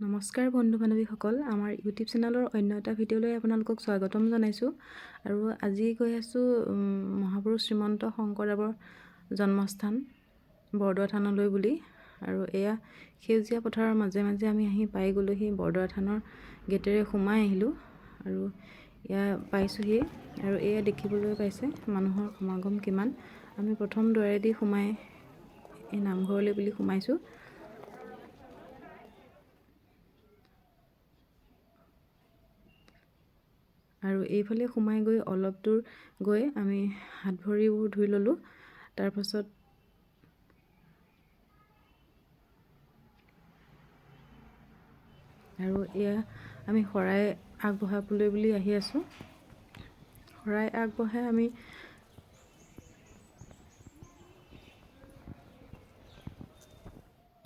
নমস্কাৰ বন্ধু বান্ধৱীসকল, আমাৰ ইউটিউব চেনেলৰ অন্য এটা ভিডিঅ'লৈ আপোনালোকক স্বাগতম জনাইছোঁ। আৰু আজি গৈ আছোঁ মহাপুৰুষ শ্ৰীমন্ত শংকৰদেৱৰ জন্মস্থান বৰদোৱা থানলৈ বুলি। আৰু এয়া সেউজীয়া পথাৰৰ মাজে মাজে আমি আহি পাই গ'লোহি। বৰদোৱা থানৰ গেটেৰে সোমাই আহিলোঁ আৰু এয়া পাইছোঁহি। আৰু এয়া দেখিবলৈ পাইছে মানুহৰ সমাগম কিমান। আমি প্ৰথম দুৱাৰেদি সোমাই এই নামঘৰলৈ বুলি সোমাইছোঁ। আৰু এইফালে সোমাই গৈ অলপ দূৰ গৈ আমি হাত ভৰিবোৰ ধুই ল'লোঁ। তাৰপাছত আৰু এয়া আমি শৰাই আগবঢ়াবলৈ বুলি আহি আছোঁ। শৰাই আগবঢ়াই আমি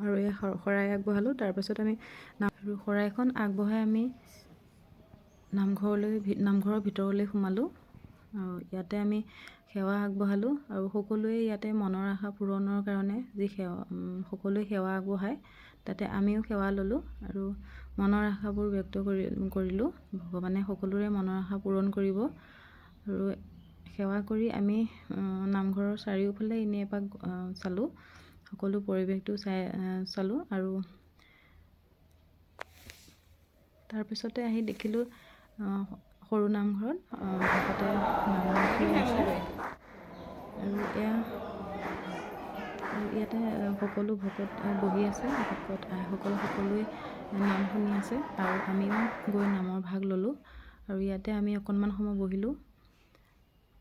আৰু এয়া শৰাই আগবঢ়ালোঁ। তাৰপাছত আমি আৰু শৰাইখন আগবঢ়াই আমি নামঘৰৰ ভিতৰলৈ সোমালোঁ। আৰু ইয়াতে আমি সেৱা আগবঢ়ালোঁ। আৰু সকলোৱে ইয়াতে মনৰ আশা পূৰণৰ কাৰণে যি সেৱা সকলোৱে সেৱা আগবঢ়ায়, তাতে আমিও সেৱা ল'লোঁ আৰু মনৰ আশাবোৰ ব্যক্ত কৰিলোঁ। ভগৱানে সকলোৰে মনৰ আশা পূৰণ কৰিব। আৰু সেৱা কৰি আমি নামঘৰৰ চাৰিওফালে এনেই এপাক চালোঁ, সকলো পৰিৱেশটো চালোঁ। আৰু তাৰপিছতে আহি দেখিলোঁ সৰু নামঘৰত ভকতে নাম লৈ আছে। আৰু এয়া ইয়াতে সকলো ভকত বহি আছে, ভকত আইসকল সকলোৱে নাম শুনি আছে। আৰু আমিও গৈ নামৰ ভাগ ল'লোঁ। আৰু ইয়াতে আমি অকণমান সময় বহিলোঁ।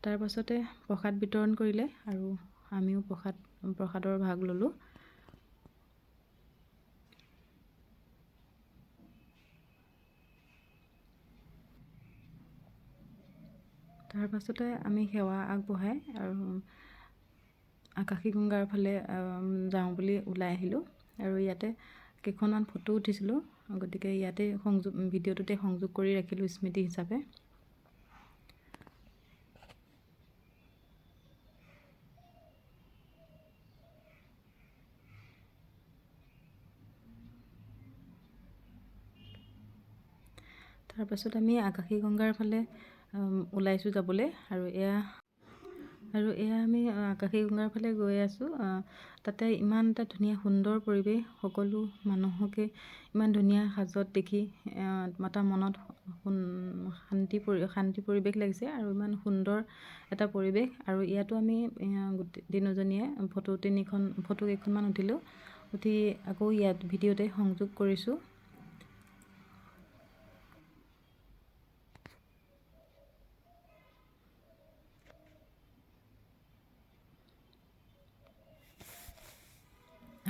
তাৰপাছতে প্ৰসাদ বিতৰণ কৰিলে আৰু আমিও প্ৰসাদৰ ভাগ ল'লোঁ। তাৰপাছতে আমি সেৱা আগবঢ়াই আৰু আকাশী গংগাৰ ফালে যাওঁ বুলি ওলাই আহিলোঁ। আৰু ইয়াতে কেইখনমান ফটো উঠিছিলোঁ, গতিকে ইয়াতে সংযোগ ভিডিঅ'টোতে সংযোগ কৰি ৰাখিলোঁ স্মৃতি হিচাপে। তাৰপাছত আমি আকাশী গংগাৰ ফালে ওলাইছোঁ যাবলৈ। আৰু এয়া আমি আকাশী গংগাৰ ফালে গৈ আছোঁ। তাতে ইমান এটা ধুনীয়া সুন্দৰ পৰিৱেশ, সকলো মানুহকে ইমান ধুনীয়া সাজত দেখি এটা মনত শান্তি পৰিৱেশ লাগিছে। আৰু ইমান সুন্দৰ এটা পৰিৱেশ। আৰু ইয়াতো আমি গোটেই তিনিজনীয়ে ফটো কেইখনমান উঠিলোঁ। উঠি আকৌ ইয়াত ভিডিঅ'তে সংযোগ কৰিছোঁ।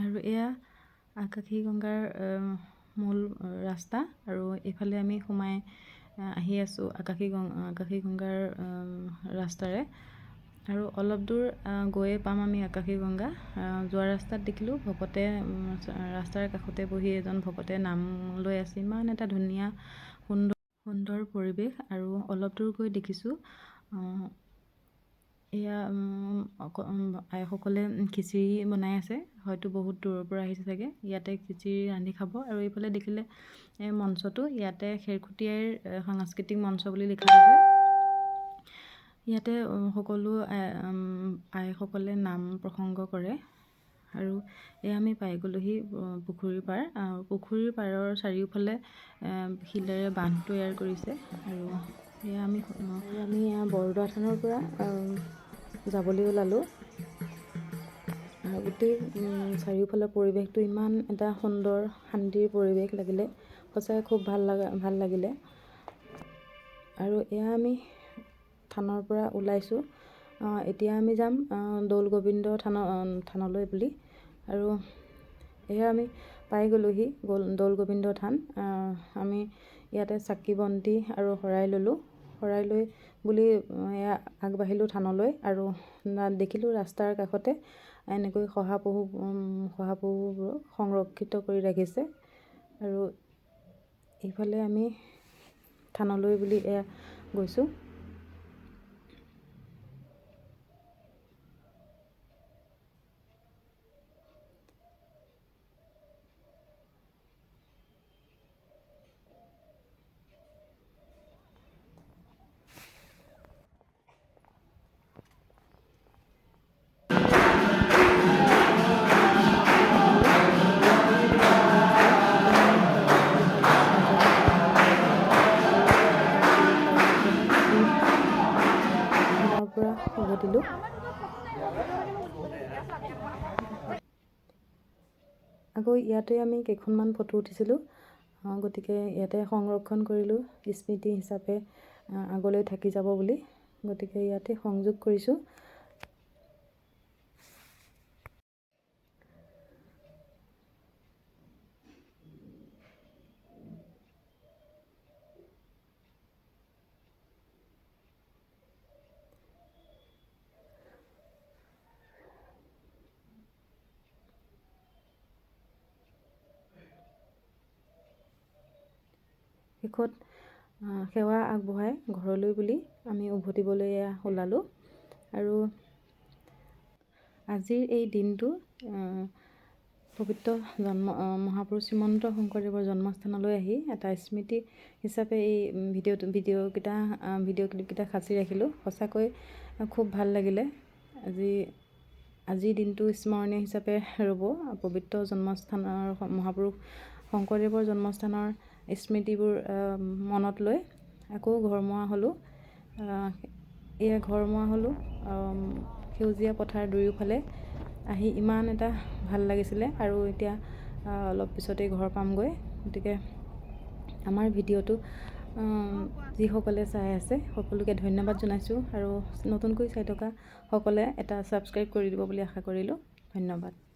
আৰু এয়া আকাশী গংগাৰ মূল ৰাস্তা। আৰু এইফালে আমি সোমাই আহি আছোঁ আকাশী গংগাৰ ৰাস্তাৰে। আৰু অলপ দূৰ গৈয়ে পাম আমি আকাশী গংগা। যোৱা ৰাস্তাত দেখিলোঁ ভকতে ৰাস্তাৰ কাষতে বহি এজন ভকতে নাম লৈ আছে। ইমান এটা ধুনীয়া সুন্দৰ সুন্দৰ পৰিৱেশ। আৰু অলপ দূৰ গৈ দেখিছোঁ এয়া আইসকলে খিচিৰি বনাই আছে, হয়তো বহুত দূৰৰ পৰা আহিছে চাগে। ইয়াতে খিচিৰি ৰান্ধি খাব। আৰু এইফালে দেখিলে এই মঞ্চটো, ইয়াতে খেৰখুটিয়াইৰ সাংস্কৃতিক মঞ্চ বুলি লিখা আছে। ইয়াতে সকলো আইসকলে নাম প্ৰসংগ কৰে। আৰু এয়া আমি পাই গ'লোহি পুখুৰীৰ পাৰ। পুখুৰীৰ পাৰৰ চাৰিওফালে শিলেৰে বান্ধ তৈয়াৰ কৰিছে। আৰু এয়া আমি এয়া বৰদোৱা থানৰ পৰা যাবলৈ ওলালোঁ। আৰু গোটেই চাৰিওফালৰ পৰিৱেশটো ইমান এটা সুন্দৰ শান্তিৰ পৰিৱেশ লাগিলে, সঁচাই খুব ভাল লাগিলে। আৰু এয়া আমি থানৰ পৰা ওলাইছোঁ। এতিয়া আমি যাম দৌল গোবিন্দ থানলৈ বুলি। আৰু এয়া আমি পাই গ'লোহি দৌল গোবিন্দ থান। আমি ইয়াতে চাকি বন্তি আৰু শৰাই ল'লোঁ। শৰাই লৈ বুলি এয়া আগবাঢ়িলোঁ থানলৈ। আৰু দেখিলোঁ ৰাস্তাৰ কাষতে এনেকৈ শহাপহুবোৰক সংৰক্ষিত কৰি ৰাখিছে। আৰু এইফালে আমি থানলৈ বুলি এয়া গৈছোঁ। গৈ ইয়াতে আমি কেইখনমান ফটো উঠিছিলোঁ। গতিকে ইয়াতে সংৰক্ষণ কৰিলোঁ স্মৃতি হিচাপে, আগলৈ থাকি যাব বুলি। গতিকে ইয়াতে সংযোগ কৰিছোঁ। শেষত সেৱা আগবঢ়াই ঘৰলৈ বুলি আমি উভতিবলৈ ওলালোঁ। আৰু আজিৰ এই দিনটো পবিত্ৰ জন্ম মহাপুৰুষ শ্ৰীমন্ত শংকৰদেৱৰ জন্মস্থানলৈ আহি এটা স্মৃতি হিচাপে এই ভিডিঅ'কেইটা, ভিডিঅ' ক্লিপকেইটা সাঁচি ৰাখিলোঁ। সঁচাকৈ খুব ভাল লাগিলে। আজিৰ দিনটো স্মৰণীয় হিচাপে ৰ'ব। পবিত্ৰ জন্মস্থানৰ, মহাপুৰুষ শংকৰদেৱৰ জন্মস্থানৰ স্মৃতিবোৰ মনত লৈ আকৌ ঘৰমুৱা হ'লোঁ। এয়া ঘৰমুৱা হ'লোঁ। সেউজীয়া পথাৰ দুয়োফালে আহি ইমান এটা ভাল লাগিছিলে। আৰু এতিয়া অলপ পিছতেই ঘৰ পামগৈ। গতিকে আমাৰ ভিডিঅ'টো যিসকলে চাই আছে সকলোকে ধন্যবাদ জনাইছোঁ, আৰু নতুনকৈ চাই থকা সকলে এটা ছাবস্ক্ৰাইব কৰি দিব বুলি আশা কৰিলোঁ। ধন্যবাদ।